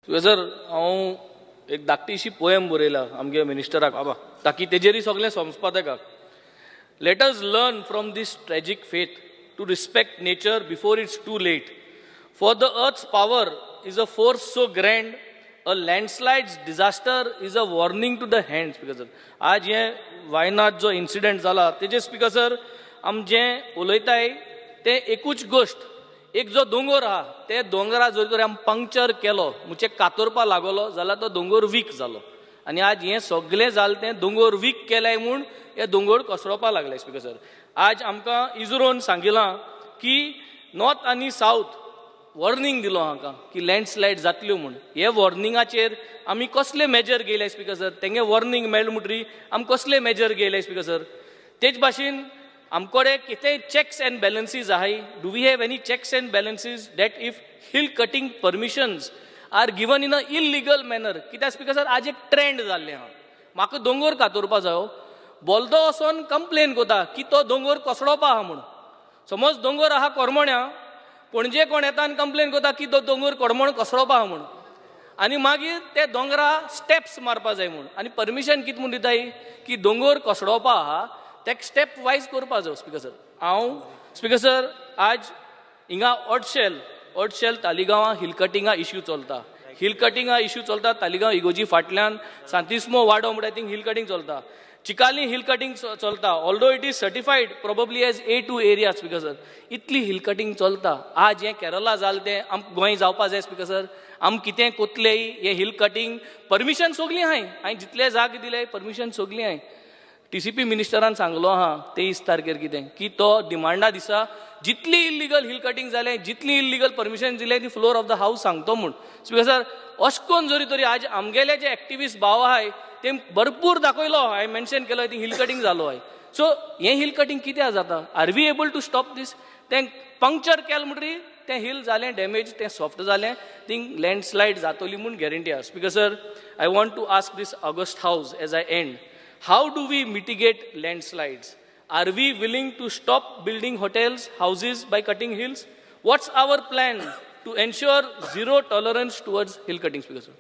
Sir, हांव एक धाकटीशी poem बरयला आमगे मिनिस्टराक बाबा. ताकी तेजेरय सगळें समजपा तेका. Let us learn from this tragic fate to respect nature before it's too late, for the earth's power is a force so grand, a landslide's disaster is a warning to the hand. Speaker sir, आज हें वायनाड जो incident जाला तेजेर, speaker sir, आम जें उलयताय तें एकूच गोश्ट. एक जो दोंगोर आहा, ते दोंगरा जर तर आमी पंक्चर केलो म्हणजे कातोरपा लागलो जाल्यार तो दोंगोर वीक जालो आनी आज हें सगळें जालें तें दोंगोर वीक केलें म्हूण हे दोंगोर कोसळोपा लागले. स्पीकर सर, आज आमकां इजरोन सांगिलां की नॉर्थ आनी सावथ वॉर्निंग दिलो हांकां की लँडस्लायड जातल्यो म्हूण. हे वॉर्निंगाचेर आमी कसले मेजर घेयले, स्पीकर सर? तेंगे वॉर्निंग मेळ्ळें म्हणटरी आमी कसले मेजर घेयले, स्पीकर सर? तेच भाशेन आमकोडे कितेंय चॅक्स अँड बॅलन्सीज आहाय? Do we have any checks and balances that if hill cutting permissions are given in a illegal manner? कित्याक स्पीकर सर, आज एक ट्रेंड जाल्लें आहा. म्हाका दोंगोर कातोरपा जायो, बोलदो वचोन कंप्लेन कोता की तो दोंगोर कोसळोपा आहा म्हूण. समज दोंगोर आहा कोरमोण्या, पणजे कोण येता आनी कंप्लेन करता की तो दोंगोर कोरमोण कोसळोपा आहा म्हूण आनी मागीर ते दोंगरा स्टेप्स मारपा जाय म्हूण. आनी परमिशन कितें म्हूण दिताय की दोंगोर कोसळोपा आहा, तेका स्टेप वायज करपा जाय. स्पीकर सर, हांव, स्पीकर सर, आज हिंगा ओडशेल ओडशेल तालिगांवां हिल कटिंगा इश्यू चलता. हिल कटिंगा इश्यू चलता तालिगांव इगोजी फाटल्यान सांतिस्मो वाडो म्हणटा थिंग हिल कटिंग चलता. चिकाली हिल कटिंग चलता, although it is certified probably as A2 area. Speaker sir, इतली हिल कटिंग चलता. आज हें केरला जालें तें आम गोंय जावपा जाय? स्पीकर सर, आम कितें कोतलेय? हें हिल कटिंग परमिशन सगलीं आहाय. हांवें जितले जागे दिले, परमिशन सगलीं आहाय. टीसीपी मिनिस्टरान सांगलो आहा 23 तारखेर कितें की तो डिमांडा दिसा जितली इल्लिगल हिल कटिंग जालें, जितली इल्लिगल परमिशन दिलें, ती फ्लोर ऑफ the house सांगतो म्हूण. स्पीकर सर, अशें करून जरी तरी आज आमगेले जे एक्टिविस्ट भाव आहाय ते भरपूर दाखयलो, हांवें मेन्शन केलो, ती हिल कटिंग जालो आहाय. सो हें हिल कटिंग कित्याक जाता? Are we able to stop this? तें पंक्चर केलें म्हणटरी तें हिल जालें डॅमेज, तें सॉफ्ट जालें, थिंग लँडस्लायड जातली म्हूण गॅरंटी आसा. Speaker sir, I want to ask this august house as I end, how do we mitigate landslides? Are we willing to stop building hotels, houses by cutting hills? What's our plan to ensure zero tolerance towards hill cutting, Speaker sir?